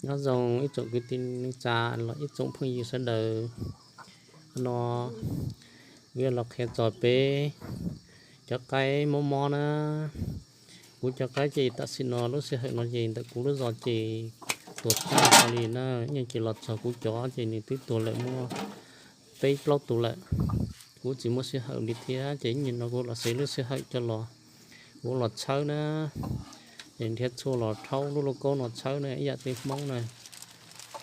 Nyob zoo ib tsoom kwv tij neej tsa los ib tsoom phooj ywg sawv daws. No kuv yuav los qhia txog peb cov qaib mob mob na. Kuv cov qaib ces tam sim no lub sij hawm no ces ntawm kuv lub zos ces tuag tag li na, yeej ces los txog kuv cov ces nws twb tuag lawm muaj peb plaub tus lawm. Kuv tsis muaj sij hawm li thiab ces ib nyuag no kuv los xav lub sij hawm coj los, kuv los tshawb na. Ces nrhiav tshuaj los rhaub lub lauj kaub no tshawb na, ib yam tej Hmoob na.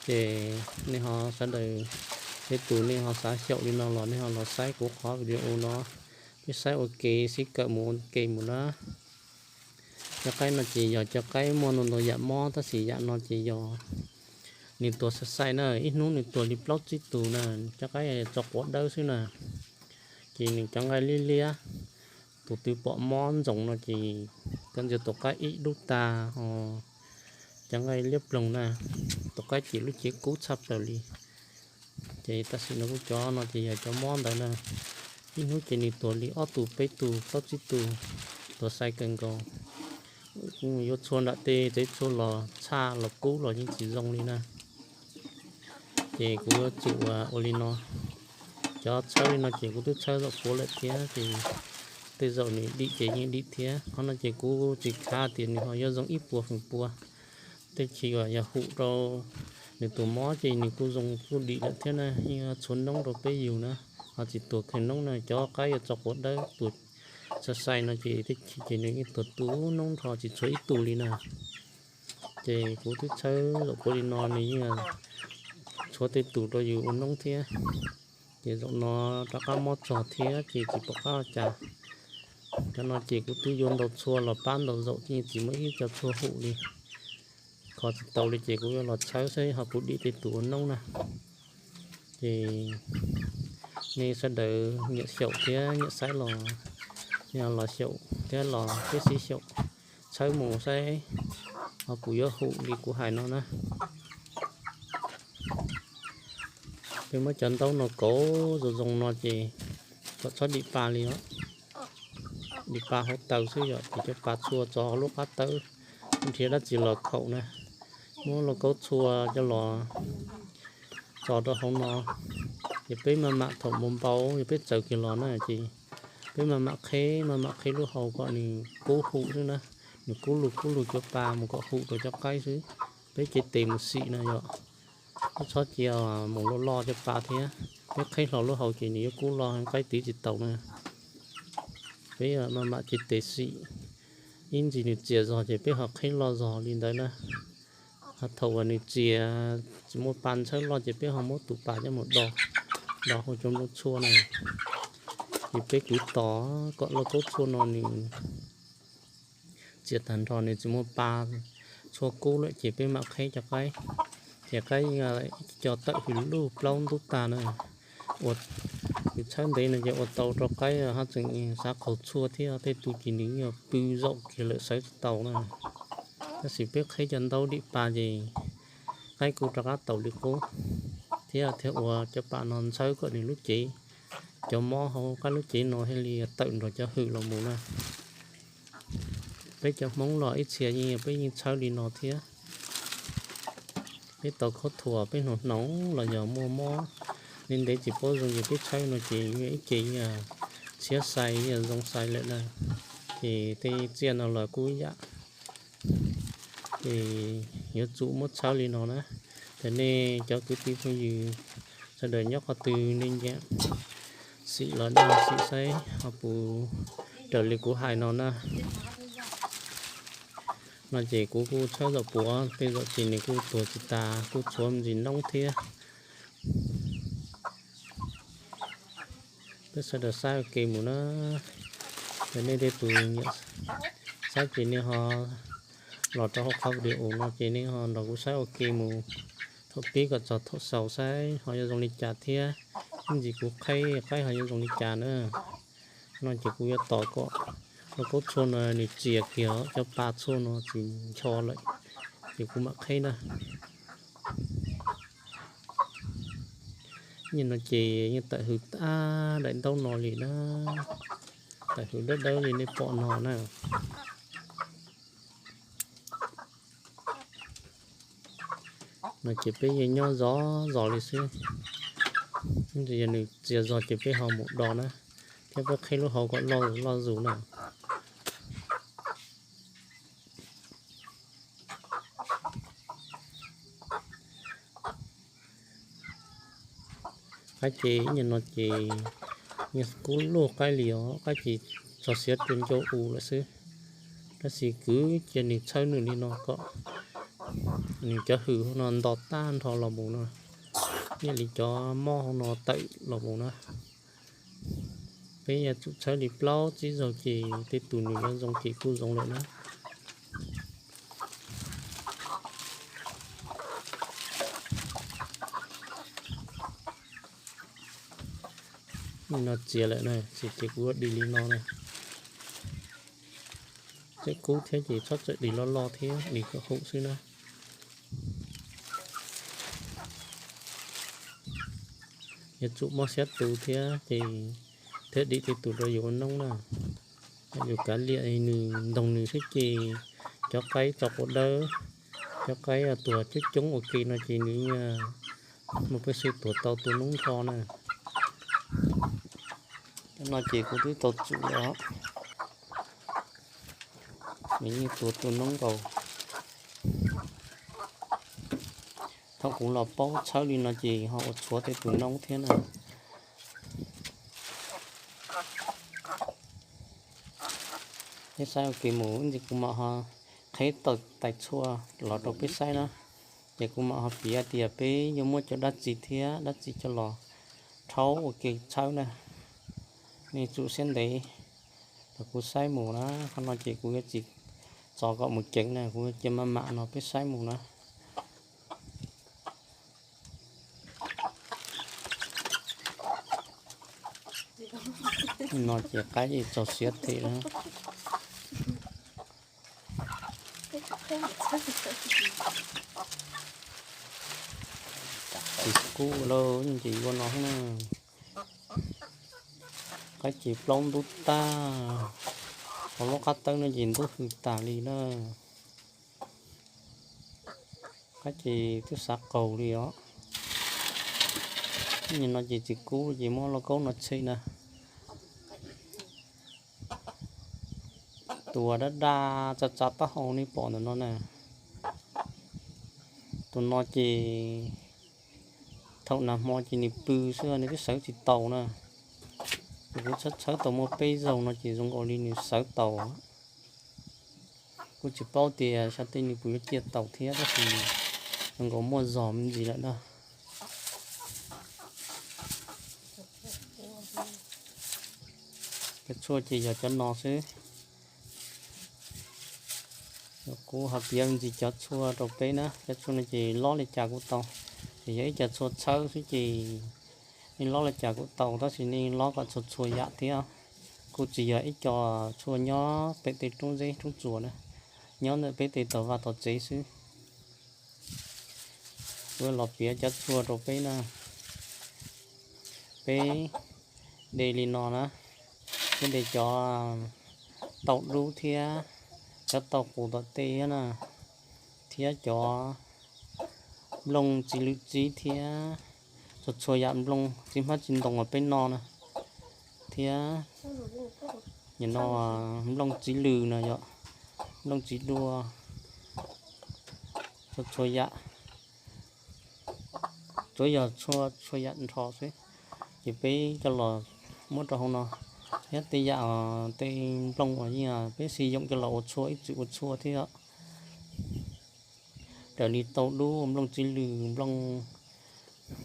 Ces nej ho sawv daws, tej tus nej ho xav xyaum li no los nej ho los saib kuv qhov video no, peb saib ua ke sib kawm mus ua ke mus na. Cov qaib no ces yog cov qaib muaj ntau ntau yam mob tab sis yam no ces yog nws tuag sai sai na, ib hnub nws tuag li plaub tsib tus na. Cov qaib tso quav dawb xwb na, ces nws cov nqaij liab liab. Tus twg pom mob ntsoov no ces koj ntsia tus qaib ib dub tag, cov nqaij liab ploog na, tus qaib ces lub cev kub tshaj plaws li. Ces tam sim no kuv cov no ces yog cov mob ntawd na, ib hnub ces nws tuag li ob tus peb tus plaub tsib tus, tuag sai kawg nkaus. Kuv yuav txhua nram tej tsev tshuaj los txhaj los kub los yeej tsis zoo li na. Ces kuv yuav tsum ua li no, cov tshawb li no ces kuv twb tshawb zaum puav lawm thiab ces tej zaum nws dim ces yeej dim thiab. Qhov no ces kuv tsis khav tias nws ho yuav zoo ib puas feem pua. Tej chaw uas yog hum rau nws tus mob ces nws kuj zoo kuj dim lawm thiab na, yeej tshuav noob rau peb yug na, ho tsis tuag kawg noob na. Cov qaib yuav tso quav dawb tuag sai sai no ces tej chaw ces nws yeej tuag tu noob nrho tsis tshuav ib tug li na. Ces kuv twb tshawb zaum puav li no nws yeej tshuav tej tus rau yus ua noob thiab. Ces zaum no rov qab mob txog thiab ces tsis pom qab ua cas. Cov no ces kuv twb yuav ntau txhua los pab ntau zaum ces tsis muaj ib co tshuaj hum li. Kho tsis tau li ces kuv yuav los tshawb saib ho puas dim tej tus ua noob na. Ces nej sawv daws nyiam xyaum thiab nyiam saib los, nej los xyaum thiab los peb sib xyaum tshawb mus saib ho puas yuav hum li kuv hais no na. Peb muab cov ntaub no kauv zoo zoo no ces kom txhob dim pa li os. Dim pa hauv taws xwb yom, ces cov pa txhua tso hauv lub qab tawb, nrhiav dab tsi los khaum na. Muab lauj kaub txhua coj los tso rau hauv no. Ces peb maj mam thaum npau npau, yog peb txaws kiag los na ces peb maj mam qheb, maj mam qheb lub hau kom nws kub hum xwb na. Nws kub lug kub lug cov pa mus kom hum rau cov qaib xwb. Peb cev tes mus xim no yom, txhob cia mus loj loj cov pa thiab. Peb qheb hlo lub hau ces nws yuav kub loj, qaib tiv tsis taus na. Peb maj mam cev tes xim, ib ntsis nws txias zog ces peb ho qheb loj zog li ntawd na. Ho thaum uas nws txias tsis muaj pa ntxhawb loj ces peb ho muab tus pa coj mus do, do hauv cov nplooj tshuaj na. Ces peb kwv tos kom lauj kaub tshuaj no nws txias tag nrho nws tsis muaj pa, tshuaj kub lawm ces peb mam qheb cov qaib. Ces qaib yeej co tawm hws luj plaub ntub tag na. Ua, yus tshawb ntev no ces ua tau rau qaib haj tseem xav qaug tshuaj thiab, tej tus ces nws yeej pw zaum kiag lawm sawv tsis tau na. Tab sis peb qheb cov ntaub dim pa ces qaib kuj rov qab taus li qub thiab, thiab ua cov pa no ntxhawb kom nws lub cev, cov mob hauv qaib lub cev no thiaj li tawm nrog cov hws los mus na. Peb cov Hmoob los ib txhia yeej peb yeej tshawb li no thiab. Peb tau khaub thuas peb hnoos hnoos los yog muaj mob li ntev tsis paub zoo ces peb tshawb no ces ib ce yeej tshiab xais yeej zoo xais lawm na. Ces tej txiaj no los kuj ib yam. Ces yuav tsum muab tshawb li no na. Ces nej cov kwv tij phooj ywg sawv daws nyob qhov twg nej nyiam xim los nej xim saib ho puas raws li kuv hais no na. No ces kuv kuj tshawb zaum puav, tej zaum ces nws kuj tuag tsis tas, kuj tshuav me ntsis noob thiab. Peb sawv daws saib ua ke mus na. Ces nej tej tus nyiam saib ces nej ho los rau hauv qhov video no ces nej ho nrog kuv saib ua ke mus thaum pib kom txog thaum xaus saib ho yuav zoo li cas thiab ib ntsis kuv qheb qaib ho yuav zoo li cas na. No ces kuv yuav tos kom lauj kaub tshuaj no nws txias kiag cov pa tshuaj no tsis ncho lawm ces kuv mam qheb na. Nyiaj no ces yeej tawm hws tag daim ntaub no li na, tawm hws dawb dawb li nej pom no na. No ces peb yeej nyob zov zos li xwb. Yog nws txias zog ces peb ho mus do na, thiab peb qhib lub hauv kom loj zus loj zus na. Qaib ces ib nyuag no ces nws kub luj qaib li os, qaib ces txog siav rua ncau u lawm xwb. Tab sis kwv cia nws txhawb nws li no kom nws cov hwm no nto tag nrho los mus no, nyiaj li cov mob no tawm los mus na. Peb yuav tsum txhawb li plaub tsib zaug ces tej tus nws yuav zoo ces kuj zoo lawm na. No txias lawm na, txias ces kuv ua dim li no na. Txawm kub thiab ces txhob txawm dim loj loj thiab, dim kom hoom xwb na. Yuav tsum mob siab tu thiab ces thiaj dim tej tus rau yus ua noob na. Yus kav liam nws ntoog nws xwb ces cov qaib tso quav dawb, cov qaib tuag coob coob ua ke no ces nws mus peb xwb tuag tau tus noob nrho na. No ces kuv twb tau tsum lawm os. Nws yeej tuag tus noob nkaus. Thaum kuv los paub txhawb li no ces ho ua tshuav tej tus noob thiab na. Peb saib ua ke mus ib ntsis kuv mam ho qheb tawm tais tshuaj los rau peb saib na. Ces kuv mam ho piav tias peb yuav muab cov dab tsi thiab dab tsi coj los rhaub ua ke txhawb na. Nej tsum siab ntev los kuv saib mus na, qhov no ces kuv yuav tsis txov kom mus ceev na, kuv cia maj mam no peb saib mus na. No ces qaib txaus siab tiag na. Tsis kub lawm ces yuav no na. Qaib ces plaub ntub tag, hauv lub qab tawb no ces ntub hws tas li na. Qaib ces twb xav qaug li os. Nim no ces tsis kub ces muab lauj kaub no tshem na. Tus uas daj daj tsa tsa taub hau nej pom ntawm no na, tus no ces thaum nag hmo ces nws pw xwb nws twb sawv tsis taus na. Kuv txhawb txhawb tau muaj peb zaug no ces zoo nkaus li nws sawv taus. Kuv tsis paub tias xyov tej nws puas yuav ciaj taus thiab tab sis zoo nkaus muaj zog me ntsis lawm na. Cov tshuaj ces yog cov no xwb. Kuv ho piav me ntsis cov tshuaj rau peb na, cov tshuaj no ces lob li cas kuj tau, ces yog ib co tshuaj txhawb xwb ces nej lob li cas kuj tau tab sis nej lob kom txhua txhua yam thiab. Kuj tsis yog ib co tshuaj nyob pem tej roob zeb roob tsuas na, nyob ntawm peb tej tog vaj tog tsev xwb. Kuv los piav cov tshuaj rau peb na. Peb de li no na, peb de cov tau dub thiab cov tau qus tom tej thiab na, thiab cov nplooj txiv lwm txib thiab txhua txhua yam nplooj txiv hmab txiv ntoo uas peb noj na, thiab nim no nplooj txiv lws no yog nplooj txiv dua, txhua txhua yam, tsuav yog txhua txhua yam nrho xwb. Ces peb coj los muab rau hauv no, thiab tej yam tej nplooj uas yeej peb xi yoom coj los ua tshuaj ib txwm ua tshuaj thiab. Raws li tau dub, nplooj txiv lws, nplooj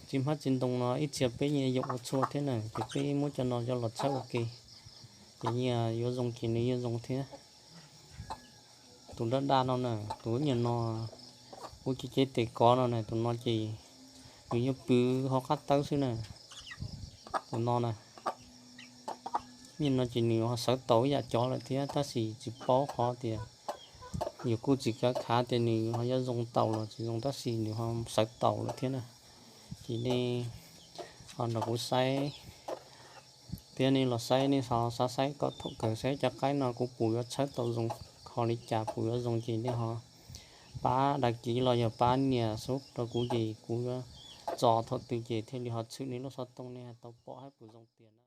txiv hmab txiv ntoo no ib txhia peb yeej yoom ua tshuaj thiab na, ces peb muab cov no coj los txhawb ua ke, ces yeej yuav zoo ces nws yeej zoo thiab. Tus daj daj no na, tus nyuag no, kuv cev cev tes kov no na, tus no ces nws yeej pw hauv qab tawb xwb na. Tus no na, nyuag no ces nws ho sawv taus ib yam cov lawm thiab tab sis tsis paub qhov tias, yus kuj tsis kav khav tias nws ho yuav zoo taus los tsis zoo tab sis nws ho sawv taus lawm thiab na. Ces nej ho nrog kuv saib, thiab nej los saib nej ho xav saib kom thaum kawg saib cov qaib no kuv puas yuav txhawb tau zoo, kho li cas puas yuav zoo ces nej ho pab đăng ký los yog pab nias sub rau kuv ces kuv yuav tso thaum twg ces thiaj li ho tshwm nej lub xov tooj nej tau pom hab kuv zoo tiag na.